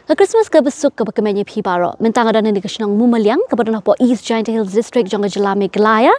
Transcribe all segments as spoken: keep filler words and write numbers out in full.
Ka Christmas kaba suk kaba kmen ïa phi baroh. Mynta nga don hangne ka shnong Mumaliang kaba don hapoh East Jaintia Hills District jong ka jylla Meghalaya,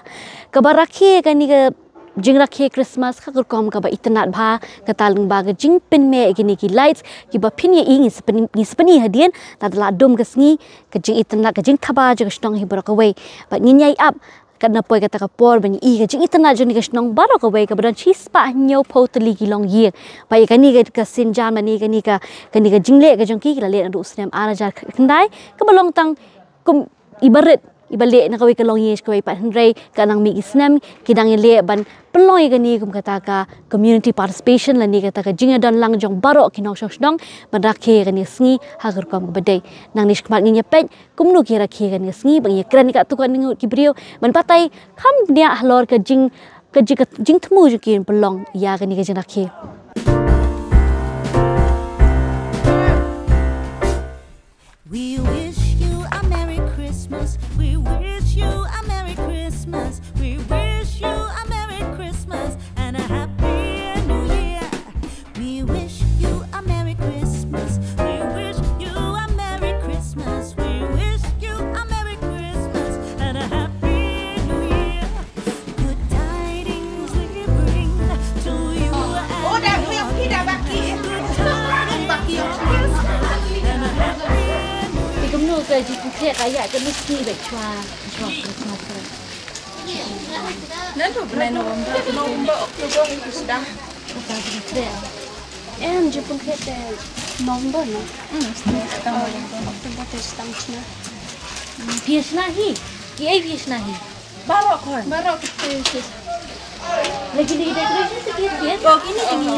kaba rakhe kane ka jingrakhe Christmas ha ka rukom kaba itynnad bha, kata lyngba ka jingpynmih ïa kine ki lights kiba phin ïohi, ngi sa pyn-, ngi sa pyni hadien. Lada la dum ka sngi, ka jingitynnad, ka jingthaba jong ka shnong hi baroh kawei. Bad ngin ïai ap katba poi kata ka por ban ïohi ka jingitynnad jong kane ka shnong baroh kawei kaba don shispah hynñiewphew tylli ki longïing. Bad ïa kane ka, ka sienjam lane kane ka, kane ka jingleh ka jong ki, ki la leh naduh u snem ar hajar khyndai, kaba long tang kum iba rit, iba leh na kawei ka longïing sha kawei pat, hynrei ka nang mih ki snem ki dang ïaleh ban pynlong ïa kane kum kata ka community participation lane kata ka jingïadon lang jong baroh ki nongshong shnong ban rakhe ïa kane ka sngi ha ka rukom kaba dei. Nangne shakhmat ngin ïa peit kumno ki rakhe ïa kane ka sngi, ba ngin ïa kren ïa katto katne ngut ki briew ban batai kham bniah halor ka jing, ka jing, ka jingthmu jong ki ban pynlong ïa kane ka jingrakhe. We wish you a Merry Christmas. We wish you a Merry Christmas. We wish you a Merry Christmas and a Happy New Year. We wish you a Merry Christmas. We wish you a Merry Christmas. We wish you a Merry Christmas and a Happy New Year. Good tidings we bring to you and your good tidings. Te kumno ka jingpynkhreh ka ïa ka sngi ba shuwa, shuwa Christmas ka? November, November, October, October. Em, jingpynkhreh te November, no? Hmm, October te stang shna. Phi shna hi? Kiei phi shna hi? Baroh khoi. Baroh kite. Lagi di decoration sikit, sikit. Oh, kini, kini.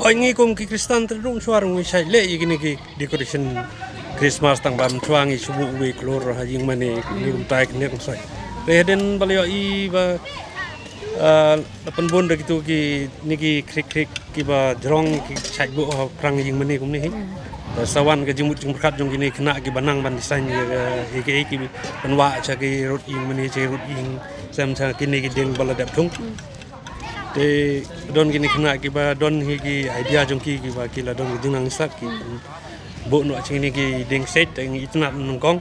Hooid, ngi kum ki Khristan te ruh mynshwa ruh ngi shait leh ïa kine ki decoration Christmas tang ba mynshwa ngi shu buh uwei klur ha ïing mane, ngi kumta kine kum shait. Te hadien ba la ïohi ba, ah, la pynbun da kito kine ki khrik khrik kiba jrong ki shait buh ha phrang ïing mane kumne hi. Hmm. Te sa wan ka jingmut jingpyrkhat jong kine ki khynnah kiba nang ban design ïa ka, ïa ka, ïa ki pynwah sha ki rud ïing mane, sha ki rud ïing, sem sha kine ki dieng ba la dep thung. Hmm. Te don kine ki khynnah kiba don hi ki idea jong ki, kiba ki la don ki jingnang sat ki. Hmm. Buh noh sha kine ki dieng shet, te ngi itynnad nyngkong.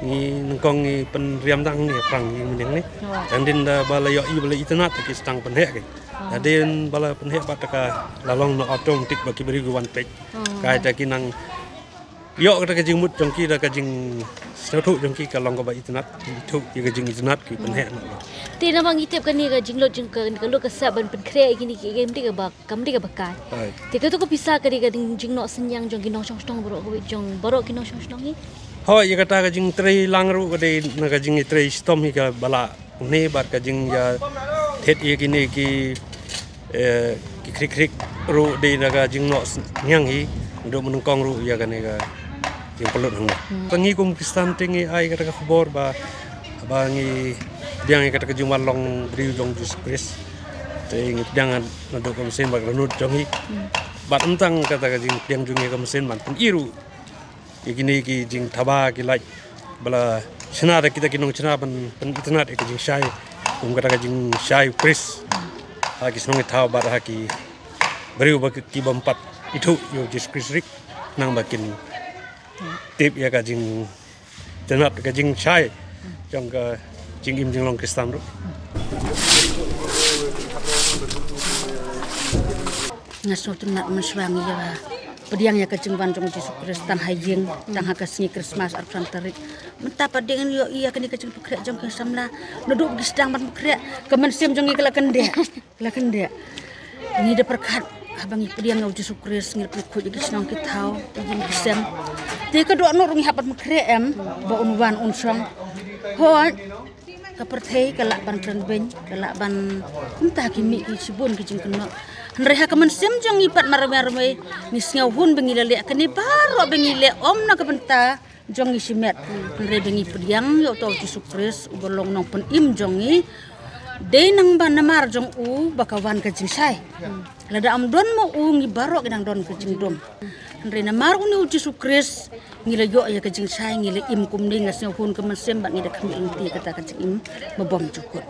Ngi nyngkong ngi pynriam tang hangne phrang ïing mane hangne. Wah. Hadien da ba la ïohi ba la itynnad te ki sdang pynheh ki. Hadien ba la pynheh bad te ka la long na automatic ba ki briew ki wan peit. Hmm. Kaei te ki nang ïoh kata ka jingmut jong ki da ka jingsngewthuh jong ki ka long kaba itynnad, ithuh ïa ka jingitynnad ki pynheh noh. Te namar ngi tip kane ka jinglut jong ka, ka lut ka sep ban pynkhreh ïa kine ki, kam dei kaba, kam dei kaba kai. Hai. Te kato ka pisa ka dei ka ding jingnoh synñiang jong ki nongshong shnong baroh kawei, jong baroh ki nongshong shnong hi. Hooid, ïa kata ka jingtrei lang ruh ka dei na ka jingtrei shitom hi kaba la Une bad ka jingïathied ïa kine ki, eh, ki khrik khrik ruh dei na ka jingnoh s-, niang hi, naduh mynnyngkong ruh ïa kane ka jingpynlut hangne. Hmm. Te ngi kum Khristan te ngi ai kata ka khubor ba, ba ngi pdiang ïa kata ka jingwan long briew jong Jisu Khrist. Te ngi pdiang naduh ka mynsiem bad ka dohnud jong ngi. Hmm. Bad ym tang kata ka jingpdiang jong ngi ka mynsiem ban pyni ruh ïa kine ki jingthaba ki lait ba la shna da kita ki nongshna ban, ban pynitynnad ïa ka jingshai, kum kata ka jingshai u Khrist ha ki shnong ki thaw bad ha ki briew ba ki, ki bym pat ithuh ïa u Jisu Khrist rit, khnang ba kin tip ïa ka jingtynnad ka jingshai jong ka jingim jinglong Khristan ruh. Nga sngewtynnad mynshwa ngi ïa pdiang ïa ka jingwan jong u Jisu Khrist tang ha ïing, tang ha ka sngi Christmas arphew san tarik. Mynta pat dei ngi ïohi ïa kane ka jingpynkhreh jong ki samla. Naduh ba ki sdang ban pynkhreh, ka mynsiem jong ngi ka la kyndeh. Ka la kyndeh. Ngi da pyrkhat haba ngi pdiang ïa u Jisu Khrist, ngi da pynkhuid ïa ki shnong ki thaw, ïa ki ïing ki sem. Te ka dohnud ruh ngi hap ban pynkhreh em, ba un wan un shong. Hooid. Ka pyrthei ka lah ban kren beiñ, ka lah ban, kumta ki mih ki shibun ki jingkynnoh. Hynrei ha ka mynsiem jong ngi pat marwei marwei, ngi sngewhun ba ngi la leh kane baroh ba ngi leh ym na ka bynta jong ngi shimet. Hynrei ba ngi pdiang ïa uta u Jisu Khrist uba long nongpynim jong ngi. Dei nang ba namar jong u ba ka wan ka jingshai. Lada ym don ma u ngi baroh ki dang don ka jingdum. Hynrei namar une u Jisu Khrist ngi la ïoh ïa ka jingshai, ngi la im kumne, nga sngewhun ka mynsiem bad ngi da khmih lynti kata ka jingim ba bymjukut.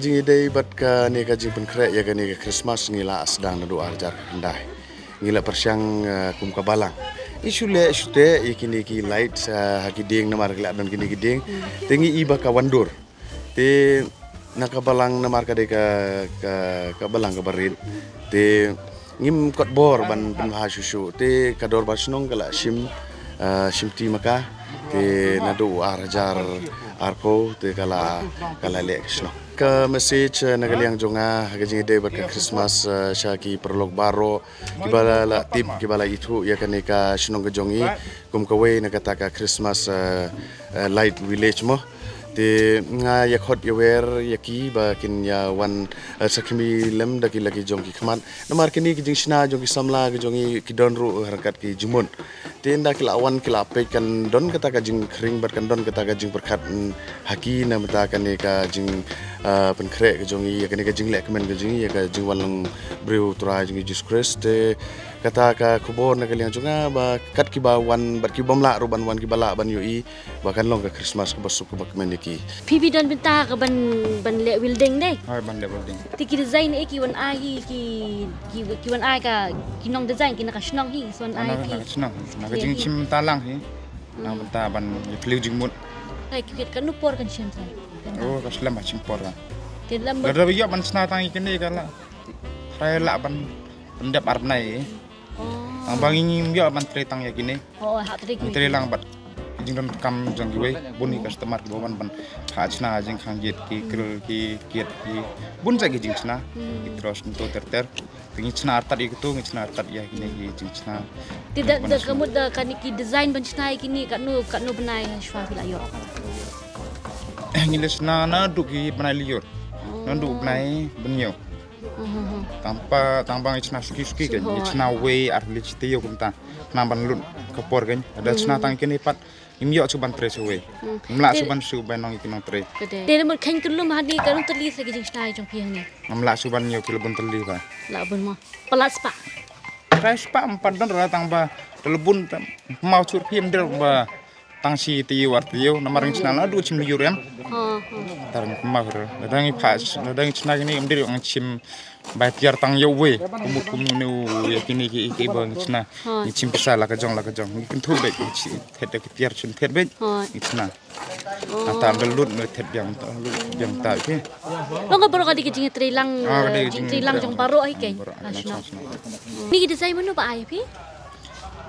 Jingïadei bad kane ka jingpynkhreh ïa kane ka Christmas ngi la sdang naduh ar hajar khyndai. Ngi la pyrshang, eh, kum ka balang. Ngi shu leh shu teh ïa kine ki light, eh, ha ki dieng namar ki la don kine ki dieng. Te ngi i ba ka wan dur. Te na ka balang namar ka dei ka, ka, ka balang kaba rit. Te ngim kot bor ban pynbha shuh shuh. Te ka dorbar shnong ka la shim, ah, shim ti ma ka. Te naduh ar hajar arphew te ka la, ka la leh ka shnong. Ka message, eh, na ka liang jong nga ha ka jingïadei bad ka Christmas, eh, sha ki paralok baroh kiba la, la tip, kiba la ithuh ïa kane ka shnong ka jong i kum kawei na kata ka Christmas, eh, eh, Light Village mo. Te nga ïa khot ïa wer ïa ki ba kin ïa wan, eh, sakhi lem da ki la ki jong ki khmat. Namar kine ki jingshna jong ki samla ki jong i ki don ruh ryngkat ki jingmut. Te ynda ki la wan ki la peit kan don kata ka jingkhring bad kan don kata ka jingpyrkhat, mm, ha ki na bynta kane ka jing, eh, pynkhreh ka jong i, kane ka jingleh kmen ka jong i, ka jingwan long briew Trai jong i Jisu Khrist. Te kata ka khubor na ka liang jong nga ba kat kiba wan bad kibym lah ruh ban wan kiba lah ban ïohi ba kan long ka Christmas kaba suk kaba kmen ïa ki. Phi phi don bynta ka ban, ban leh welding dei? Hoi, ban leh welding. Te ki design eh ki wan ai hi ki, ki, ki wan ai ka, ki nong design ki na ka shnong hi, so wan ai ki. Na ka shnong, na ka jingshim bynta lang hi. Na bynta ban ïa phylliew jingmut. Hai ki kit ka nu por kan shim sa. Oh, ka slem ha shim por ka. Te lam. Lada ïoh ban shna tang ïa kine ka la. Trai lah ban pyndep ar bnai. Oh. Tang ba ngim ïoh ban trei tang ïa kine. Oh, ha trei kine. Trei lang bad jingdonkam jong kiwei, bun ki customer kiba wan ban phah shna jingkhang gate ki, grill ki, gate ki. Bun jait ki jingshna. Ki tros nto ter ter. Te ngi shna artat ïa kitu, ngi shna artat ïa kine ki jingshna. Te da, da ka mut da kane ki design ban shna ïa kine katno, katno bnai shuwa phi la ïoh? Ngi la shna naduh ki bnai lyiur. Naduh bnai bnai. Tang ba, tang ba ngi shna suki suki kan. Ngi shna wei ar tylli shi taïew kumta. Khnang ban lut ka por kan. Lada shna tang kine pat ngim ïoh shuh ban trei shuh wei. Ngim lah shuh ban shu ban nong ïa ki nongtrei. Te namar kheiñ kylum hangne ka long tylli sa ki jingshna jong phi hangne. Ngim lah shuh ban ïoh ki la bun tylli ba. La bun mo. Palat spah. Trai spah em pat don ra tang ba. Te la bun tam. Mau chur phi em der ba. Tang shi taïew ar taïew namar ngi shna naduh shim lyiur em. Tar ngi pynmah ruh. Lada ngi phah, lada ngi shna kine em dei ruh ngi shim bai tiar tang ïa uwei. Kumut kumut ne u ïa kine ki, ki ba ngi shna. Ngi shim pisa la ka jong la ka jong. Ngi kynthup beit ngi shim thet da ki tiar shim thet beit. Ngi shna. Ata da lut ne thet biang ta lut biang ta ki. Long ka baroh ka dei ka jingtrei lang, jingtrei lang jong baroh hi kein. Ni ki design mano ba ai phi?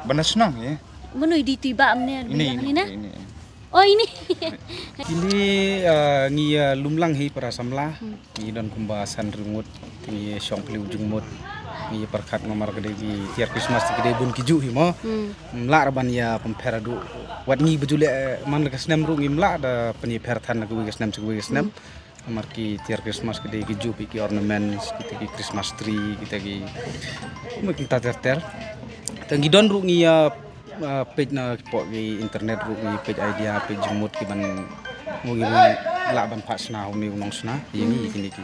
Ba na shnong ïa. Mano i dei tu i bah mynne, ini, ini, ini. Oh, ini. Kine, ah, ngi, ah, lum lang hi para samla. Ngi don kumba san hynriew ngut. Ngi shong phylliew jingmut. Ngi pyrkhat namar ka dei ki tiar Christmas ki dei bun ki juh hi mo. Ym lah ra ban ïa pynpher haduh. Wat ngi ba ju leh, eh, man la ka snem ruh ngim lah da pynïapher than na kawei ka snem sha kawei ka snem. Namar ki tiar Christmas ki dei ki juh beit ki ornaments, kita ki Christmas tree, kita ki, kumba kita ter ter. Te ngi don ruh ngi ïa, ah, peit na ki pok ki internet ruh ngi peit idea, peit jingmut ki ban, mo ngi lah ban phah shna une u nongshna ïa ngi kine ki.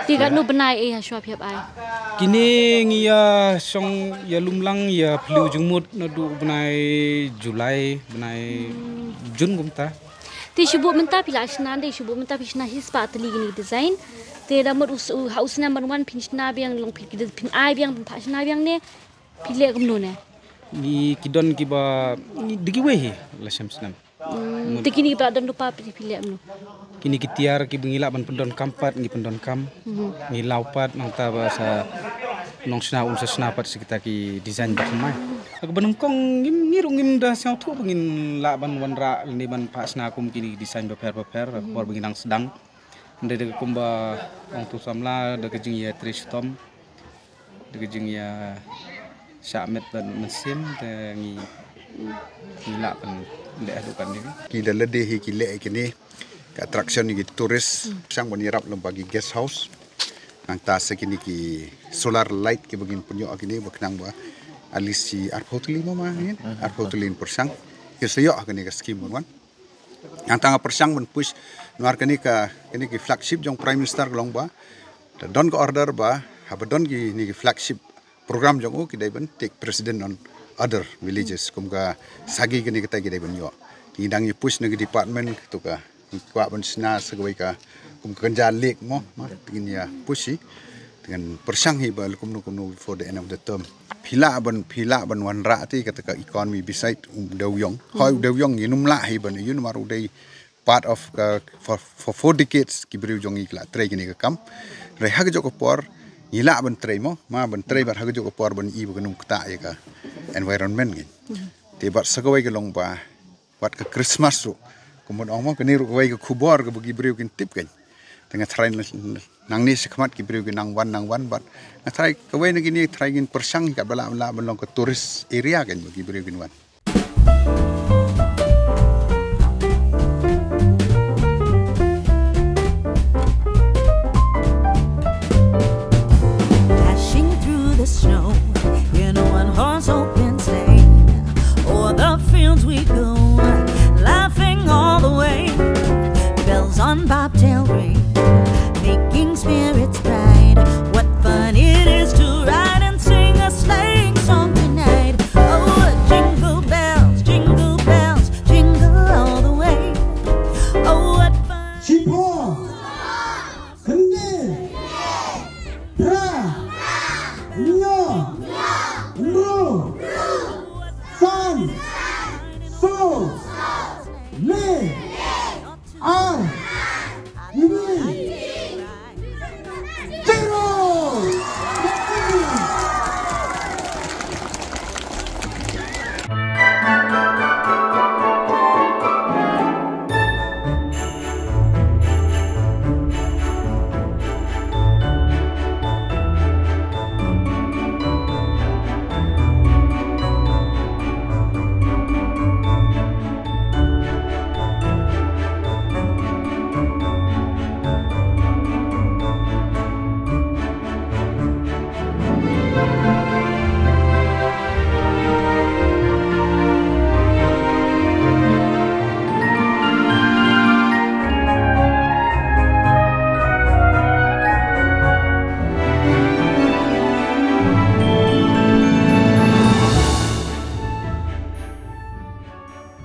Te katno bnai eh ha shuwa phi hap ai? Kine ngi ïa shong ïa lum lang ïa phylliew jingmut naduh bnai July, bnai June kumta. Te shu buh mynta phi la shna, te shu buh mynta phi shna shispah tylli kine ki design. Te da mut u s-, u, ha u snem ban wan phin shna biang, long phi, phin ai biang, phin phah shna biang ne. Phi leh kumno ne? Ngi ki don kiba, ngi dei kiwei hi la shem snem. Hmm, te kine kiba la don lypa phi, phi leh kumno? Kine ki tiar kiba ngi lah ban pyndonkam pat, ngi pyndonkam. Ngi law pat nangta ba sa nongshna un sa shna pat sa kita ki design ba thymmai. Kaba nyngkong ngim, ngi ruh ngim da sngewthuh ba ngin lah ban wanrah lane ban phah shna kum kine ki design bapher bapher, ka por ba ngi dang sdang. Hynrei da ka kumba ong tu samla da ka jingïatrei shitom, da ka jingïa shah met bad mynsiem te ngi, ngi lah ban leh haduh katne. Ki da lade hi ki leh kine ka attraction ïa ki tourist. Shang ban ïarap lem bad ki guest house. Nangta sa kine ki solar light kiba ngin pynïoh kine ba khnang ba at least shi arphew tylli ma ma ngin. Arphew tylli pyrshang. Ki sa ïoh ha kane ka scheme ban wan. Nangta nga pyrshang ban push namar kane ka, kane ki flagship jong Prime Minister ka long ba. Da don ka order ba haba don kine ki flagship program jong u ki dei ban take precedent on other villages kum ka Sagi kane kata ki dei ban ïoh. Ngi dang ïa push na ki department tu ka Kwah ban shna sa kawei ka kum ka kynja lek mo, ma, te ngin ïa push hi. Te ngan pyrshang hi ba kumno kumno before the end of the term. Phi lah ban, phi lah ban wanrah te kata ka economy beside u Dewïong. Hooid u Dewïong ngin ym lah hi ban ïa u namar u dei part of ka for, for four decades ki briew jong ngi ki la trei kine ki kam. Hynrei ha kajuh ka por ngi lah ban trei mo, ma ban trei bad ha kajuh ka por ban ïohi ba kan ym ktah ïa ka environment ngi. Te bad sa kawei ka long ba wat ka Christmas ruh. Kumba ong mo kane ruh kawei ka khubor kaba ki briew kin tip kan. Te nga tharai nangne shakhmat ki briew ki nang wan nang wan bad nga tharai kawei na kine tharai ngin pyrshang hi katba lah lah ban long ka tourist area kan ba ki briew kin wan. Dashing through the snow in a one horse open sleigh. O'er the fields we go, laughing all the way. Bells on bobtail ring, making spirits bright. What fun it is to ride and sing a sleighing song tonight. Oh, jingle bells, jingle bells, jingle all the way. Oh, what fun. Shiphew, khyndai, phra, hynñiew, hynriew, san, saw, le, ar, khyndai, zero.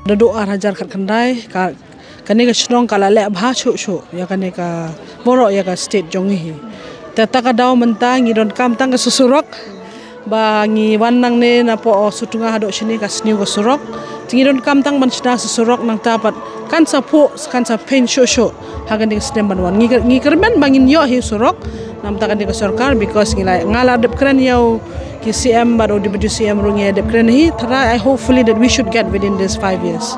Naduh ar hajar khatkhyndai ka, kane ka shnong ka la leh bha shuh shuh ïa kane ka baroh ïa ka state jong ngi hi. Te ta ka daw mynta ngi donkam tang ka surok ba ngi wan nangne napoh Sutnga haduh shane ka sniew ka surok. Te ngi donkam tang ban shna surok nangta pat kan sa phuh kan sa pynshong shuh shuh ha kane ka snem ban wan. Ngi kyrmen ba ngin ïoh hi surok namar kane ka sorkar because ngi la, nga la dep kren ïa u ki C M bad u Deputy C M ruh ngi dep kren hi, tharai I hopefully that we should get within this five years.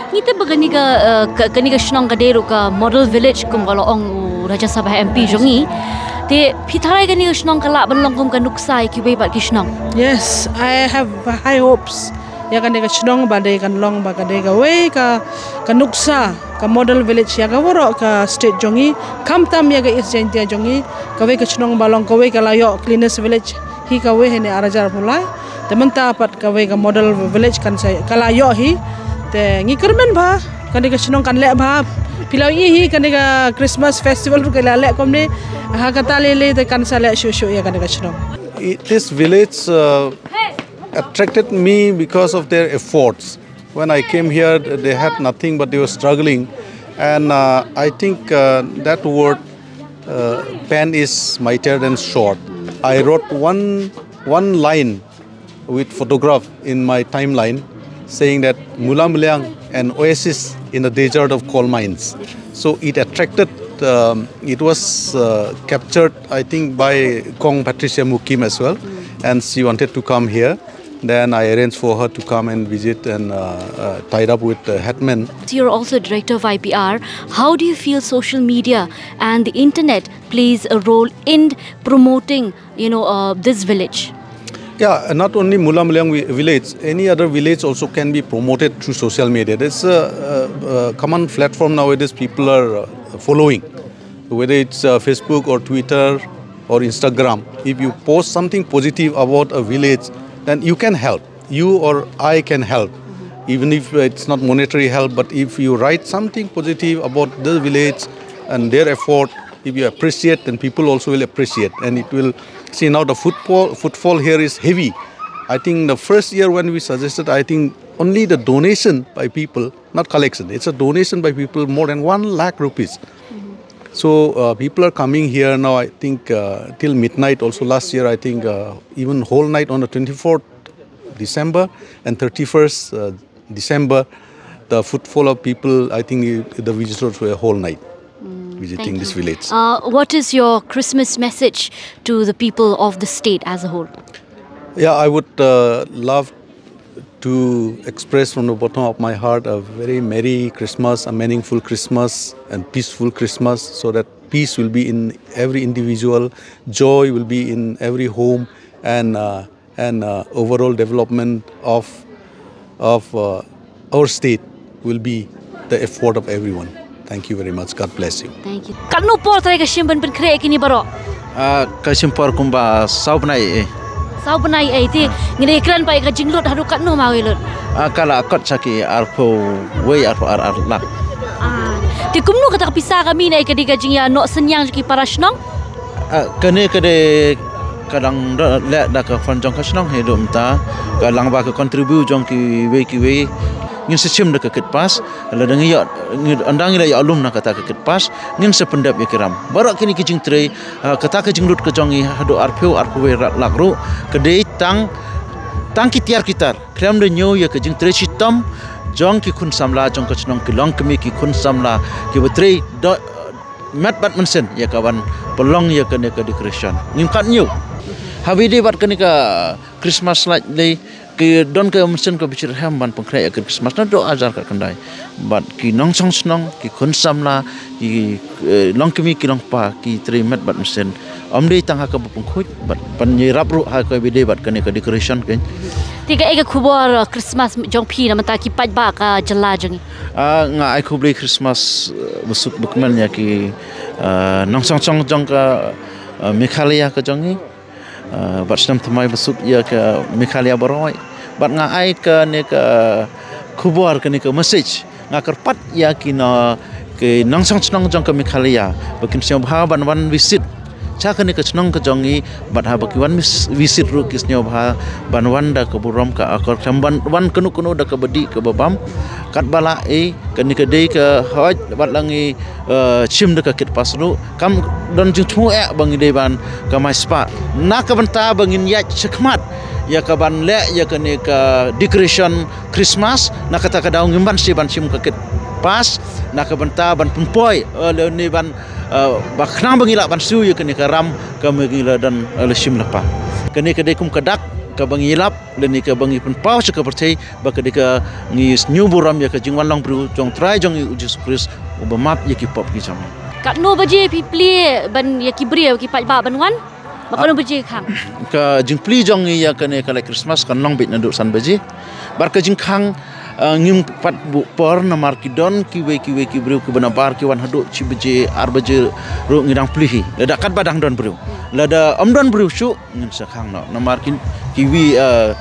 Ngi tip ba kane ka, uh, kane ka shnong ka dei ruh ka model village kum ka la ong u Rajya Sabha M P jong ngi. Te phi tharai kane ka shnong ka lah ban long kum ka nuksa ïa kiwei pat ki shnong? Yes, I have high hopes ïa kane ka shnong ba dei kan long ba ka dei kawei ka, ka nuksa, ka model village ïa ka baroh ka state jong ngi, khamtam ïa ka East Jaintia jong ngi, kawei ka shnong ba long kawei ka la ïoh cleanest village hi kawei ha ne ar hajar arphew lai. Te mynta pat kawei ka model village kan sa ka la ïoh hi. Te ngi kyrmen bha kane ka shnong kan leh bha. Phi la ïohi hi kane ka Christmas festival ruh ka la leh kumne. Ha kata lei lei te kan sa leh shuh shuh ïa kane ka shnong. This village uh, attracted me because of their efforts. When I came here, they had nothing, but they were struggling. And uh, I think uh, that word uh, pen is mightier than sword. I wrote one, one line with photograph in my timeline saying that Mula Meliang, an oasis in the desert of coal mines. So it attracted, um, it was uh, captured, I think, by Kong Patricia Mukim as well, and she wanted to come here. Then I arranged for her to come and visit and uh, uh, tied up with the headman. You're also director of I P R. How do you feel social media and the internet plays a role in promoting, you know, uh, this village? Yeah, not only Mula Meliang village, any other village also can be promoted through social media. There's a, a, a common platform nowadays people are uh, following, whether it's uh, Facebook or Twitter or Instagram. If you post something positive about a village, then you can help. You or I can help, even if it's not monetary help, but if you write something positive about the village and their effort, if you appreciate, then people also will appreciate, and it will see. Now the footfall footfall here is heavy. I think the first year when we suggested, I think only the donation by people, not collection, it's a donation by people, more than one lakh rupees. So uh, people are coming here now, I think, uh, till midnight also. Last year, I think, uh, even whole night on the twenty-fourth December and thirty-first uh, December, the footfall of people, I think, the visitors were whole night visiting this village. Uh, what is your Christmas message to the people of the state as a whole? Yeah, I would uh, love to express from the bottom of my heart a very merry Christmas, a meaningful Christmas, and peaceful Christmas, so that peace will be in every individual, joy will be in every home, and uh, and uh, overall development of of uh, our state will be the effort of everyone. Thank you very much. God bless you. Thank you. Katno por trai ka shim ban pynkhreh kini baroh? Ah, ka shim por kumba saw bnai eh. Saw bnai eh, te ngi dei kren ba ka jinglut haduh katno ma ngi lut? Ah, ka la kot sha ki arphew wei, arphew ar, ar lak. Ah, te kumno kata ka pisa ka mih na ka dei ka jingïa noh synñiang ki para shnong? Ah, kane ka dei ka dang leh da ka fund jong ka shnong hi, duh mynta ka lang ba ka contribute jong kiwei kiwei. Ngin sa shim da ka kit pass, lada ngi ïoh, ynda ngi la ïoh lum na kata ka kit pass, ngin sa pyndep ïa ki ram. Baroh kine ki jingtrei, ah, kata ka jinglut ka jong ngi haduh arphew, arphew wei lak ruh ka dei tang, tang ki tiar ki tar. Khlem da ñiew ïa ka jingtrei shitom jong ki khun samla jong ka shnong, ki longkmie, ki khun samla kiba trei met bad mynsiem ïa ka ban pynlong ïa kane ka decoration. Ngim kat ñiew. Haba ïadei bad kane ka Christmas light lei, ki don ka mynsiem kaba shitrhem ban pynkhreh ïa ka Christmas naduh ar hajar khatkhyndai. Bad ki nongshong shnong, ki khun samla, ki, eh, longkmie, ki longkpa, ki trei met bad mynsiem. Ym dei tang ha kaba pynkhuid bad ban ïarap ruh ha kaba ïadei bad kane ka decoration kein. Te kaei ka khubor, uh, Christmas jong phi na ka bynta ki paidbah ka jylla jong ngi? Ah, nga ai khublei Christmas, uh, basuk bakmen ïa ki, uh, nongshong shnong jong ka, uh, Meghalaya ka jong ngi. Uh, bad snem thymmai basuk ïa ka Meghalaya baroh. Bad nga ai kane ka khubor, kane ka message, nga kyrpad ïa ki nong, ki nongshong shnong jong ka Meghalaya ba kin sngewbha ban wan visit sha kane ka shnong ka jong ngi, bad haba ki wan visit ruh ki sngewbha ban wan da ka burom ka akor, khlem ban wan kano kano da kaba dih kaba bam. Katba lah eh, kane ka dei ka hok bad la ngi, eh, shim da ka kit pass ruh, kam don jingthmu eh ba ngi dei ban kamai spah. Na ka bynta ba ngin ïaid shakhmat ïa ka ban leh ïa kane ka decoration Christmas, na kata ka daw ngim banse ban shim ka kit pass, na ka bynta ban pynpoi, eh, lane ban, eh, ba khnang ba ngi lah ban siew ïa kane ka ram kaba ngi la don, eh, la shim lypa. Kane ka dei kum ka dak kaba ngi lap lane kaba ngi pynpaw sha ka pyrthei ba ka dei ka, ngi sngewburom ïa ka jingwan long briew jong Trai jong ngi U Jisu Khrist uba map ïa ki pop ki jong ngi. Katno baje phi plie ban ïa ki briew ki paidbah ban wan? Ba katno baje khang? Ka jingplie jong ngi ïa kane ka light Christmas kan long beit naduh san baje. Bad ka jingkhang, ah, ngim pat buh por namar ki don kiwei kiwei ki briew kiba nabar ki wan haduh shi baje, ar baje ruh ngi dang plie hi. Lada katba dang don briew. Lada ym don briew shuh ngin sa khang noh. Namar ki, kiwei, ah,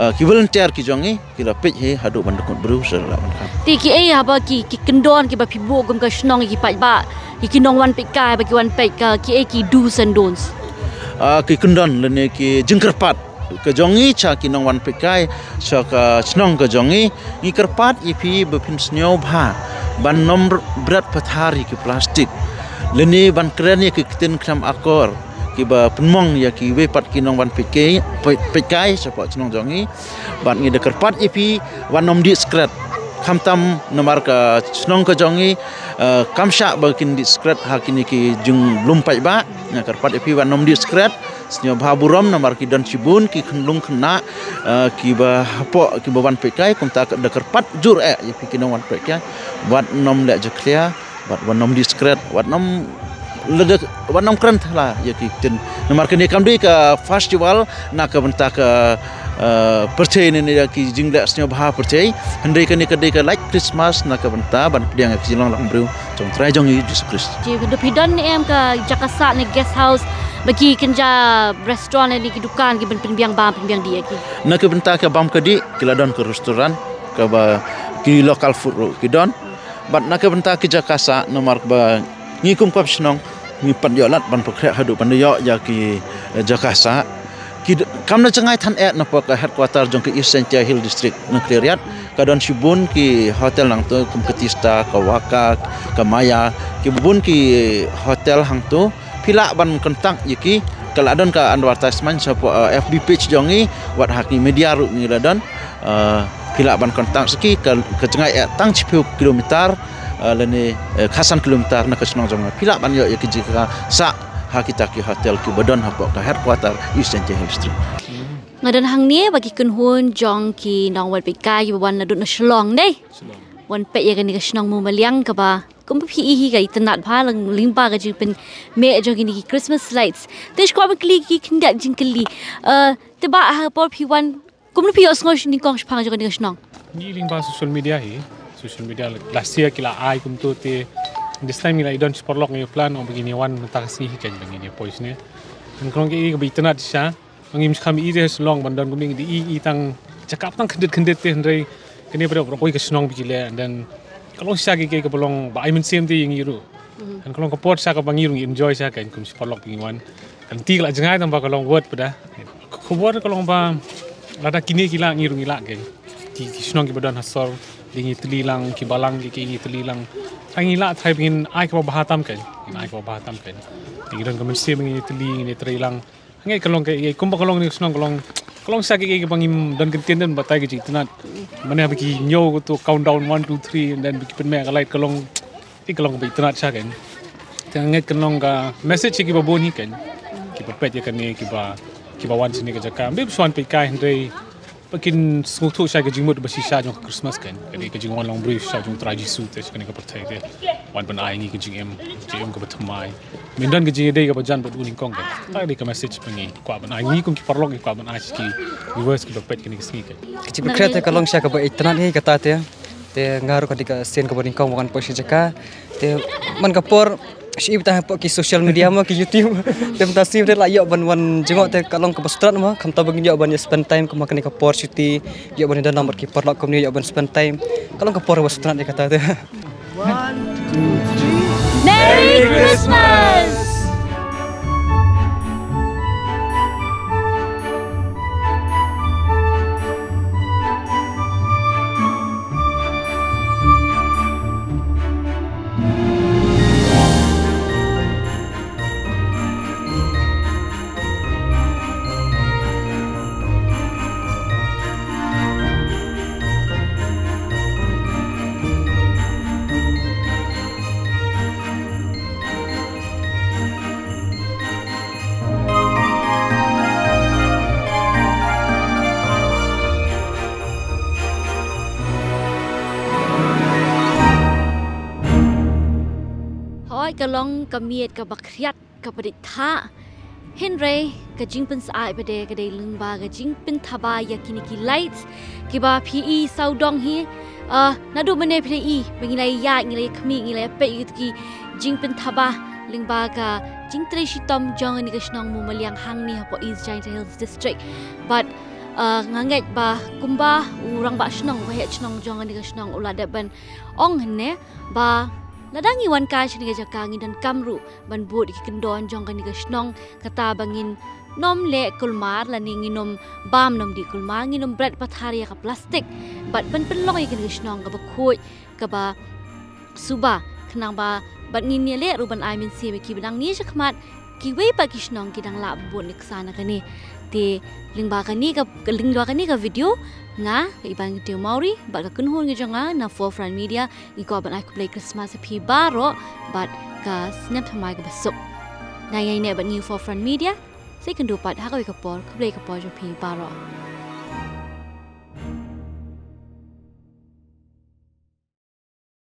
ah, ki volunteer ki jong ngi ki la peit hi haduh ban dkut briew sa la ban khang. Te kiei haba ki, ki kyndon kiba phi buh kum ka shnong ïa ki paidbah, ïa ki nongwan peitkai ba ki wan peit, ka kiei ki do's and don'ts? Ah, ki kyndon lane ki jingkyrpad ka jong ngi sha ki nongwan peitkai sha ka shnong ka jong ngi, ngi kyrpad ïa phi ba phin sngewbha ban ym bret pathar ïa ki plastik lane ban kren ïa ki ktien khlem akor kiba pynmong ïa kiwei pat ki nongwan peitkai, peit, peitkai shapoh shnong jong ngi. Bad ngi da kyrpad ïa phi ban ym dih skret. Khamtam namar ka shnong ka jong ngi, eh, kam shah ba kin dih skret ha kine ki jinglum paidbah. Nga kyrpad ïa phi ban ym dih skret. Sngewbha burom namar ki don shibun ki khyllung khynnah, eh, kiba hapoh kiba wan peitkai, kumta da kyrpad jur eh ïa phi ki nongwan peitkai. Bad ym leh jakhlia. Bad wan ym dih skret, wan ym lada, wan ym kren thala ïa ki ktien. Namar kane kam dei ka festival na ka bynta ka, eh, pyrthei ne, ne ïa ki jingleh sngewbha pyrthei. Hynrei kane ka dei ka light Christmas na ka bynta ban pdiang ïa ki jinglong lang briew jong Trai jong ngi Jisu Khrist. Ji, da phi don ne em ka jaka sah ne guest house ba ki kynja restaurant ne ki dukan ki ban pynbiang bam pynbiang dih ïa ki? Na ka bynta ka bam ka dih ki la don ka restaurant kaba ki local food ruh ki don. Bad na ka bynta ki jaka sah, namar ba ngi kum ka shnong ngi pat ïoh lad ban pynkhreh haduh ban ïoh ïa ki, eh, jaka sah. Ki d- kam na jngai than eh na pok ka headquarter jong ka East Jaintia Hill District na Khliehriat, ka don shibun ki hotel nangto kum ka Tista, ka Waka, ka Maya, ki bun ki hotel hangto. Phi lah ban contact ïa ki, ka la don ka advertisement shapoh, eh, F B page jong ngi, wat ha ki media ruh ngi la don. Eh, phi lah ban contact sa ki, ka, ka jngai eh tang shiphew kilometer, eh, lane, eh, khatsan kilometer na ka shnong jong ngi. Phi lah ban ïoh ïa ki jaka sah ha kita ki hotel kiba don hapoh ka headquarter East Jaintia Hill District. Nga don hangne bad ki kynhun jong ki nongwan peit kai kiba wan naduh na Shillong, dei. Wan peit ïa kane ka shnong Mawmyliang kaba kumba phi i hi ka itynnad bha lyngba ka jingpynmih jong kine ki Christmas lights. Te shu kwah ban kylli ki khyndiat jingkylli. Eh, te ba ha por phi wan, kumno phi ïohsngew nyngkong shaphang jong kane ka shnong? Ngi lyngba social media hi. Social media, last year ki la ai kumto, te this time ngi la i don shi paralok, ngi plan ong ba ngin ïa wan mynta ka sngi hi kein ba ngin ïa poi shane. Ngan kong ki i kaba itynnad shisha. Ngim shym kham i te Shillong ban don kumne, ngi i, i tang jaka tang khyndiat khyndiat te, hynrei kane ba dei ba kawei ka shnong ba ki leh, and then ka long shisha kiei kiei kaba long ba ai mynsiem te ïa ngi ruh. And ka long ka por shisha kaba ngi ruh ngi enjoy shisha kein kum shi paralok ba ngi wan. Kan ti ka la jngai tang ba ka long worth ba da. Ka khubor ka long ba lada kine ki lah, ngi ruh ngi lah kein. Ki, ki shnong kiba don ha sor, dei ngi tylli lang, ki balang ki, ki ngi tylli lang. Tang ngi lah trai ba ngin ai kaba bha tam kein. Ngin ai kaba bha tam kein. Te ngi don ka mynsiem ba ngin tylli, ngin trei lang. Ngi ka long ka, kumba ka long kane ka shnong ka long, ka long shisha kiei kiei kaba ngim don kyntien, don batai ka jingtynnad. Mane ba ki ñiew kato countdown one, two, three, and then ba ki pynmih ka light, ka long, i ka long kaba itynnad shisha kein. Te nga ngeit kan long ka message ïa kiba bun hi kein. Kiba peit ïa kane, kiba, kiba wan shane ka jaka. Ym dei ba shu wan peit kai, hynrei ba kin sngewthuh shisha ka jingmut ba shisha jong ka Christmas kein. Ka dei ka jingwan long briew shisha jong u Trai Jisu te sha kane ka pyrthei te wan ban ai ngi ka jingim, jingim kaba thymmai. Mynta ka jingïadei kaba jan bad u nyngkong kein. Te ka dei ka message ba ngi kwah ban ai ngi kum ki paralok, ngi kwah ban ai sha ki viewers kiba peit kane ka sngi kein. Ka jingpyrkhat te ka long shisha kaba itynnad hi kata te. Te nga ruh ka dei ka sien kaba nyngkong ba ngan poi sha jaka. Te man ka por shu i beit hapoh ki social media mo, ki YouTube. Te mynta sngi te la ïoh ban wan jngoh te ka long kaba sngewtynnad mo, khamtam ba ngin ïoh ban ïa spend time kumba kane ka por shuti, ïoh ban ïa don lang bad ki paralok kumne, ïoh ban spend time. Ka long ka por kaba sngewtynnad ïa kata te. Merry Christmas! Hooid, ka long ka miet kaba khriat kaba dei thah. Hynrei ka jingpynsyaid pat de ka dei lyngba ka jingpynthaba ïa kine ki lights kiba phi i sawdong hi. Ah, naduh mynne phi la i ba ngi la ïaid, ngi la ïakhmih, ngi la ïapeit ïa kito ki jingpynthaba lyngba ka jingtrei shitom jong kane ka shnong Mawmyliang hangne hapoh East Jaintia Hills District. Bad, ah, nga ngeit ba kumba u rangbah shnong, u bahead shnong jong kane ka shnong u la dep ban ong hynne ba lada ngi wan kai sha kane ka jaka ngi donkam ruh ban bud ïa ki kyndon jong kane ka shnong, kata ba ngin nym leh kulmar lane ngin nym bam nym dih kulmar, ngin nym bret pathar ïa ka plastik bad ban pynlong ïa kane ka shnong kaba khuid, kaba suba, khnang ba bad ngin ïaleh ruh ban ai mynsiem ïa kiba dang ngi shakhmat, kiwei pat ki shnong ki dang lah bud nuksa na kane. Te lyngba kane ka, lyngba kane ka video, nga, Iban Kyntew Mawrie bad ka kynhun ka jong nga na Forefront Media, ngi kwah ban ai khublei Christmas ïa phi baroh bad ka snem thymmai kaba suk. Dang ïaineh bad ngi Forefront Media, sa ïakynduh pat ha kawei ka por, khublei ka por jong phi baroh.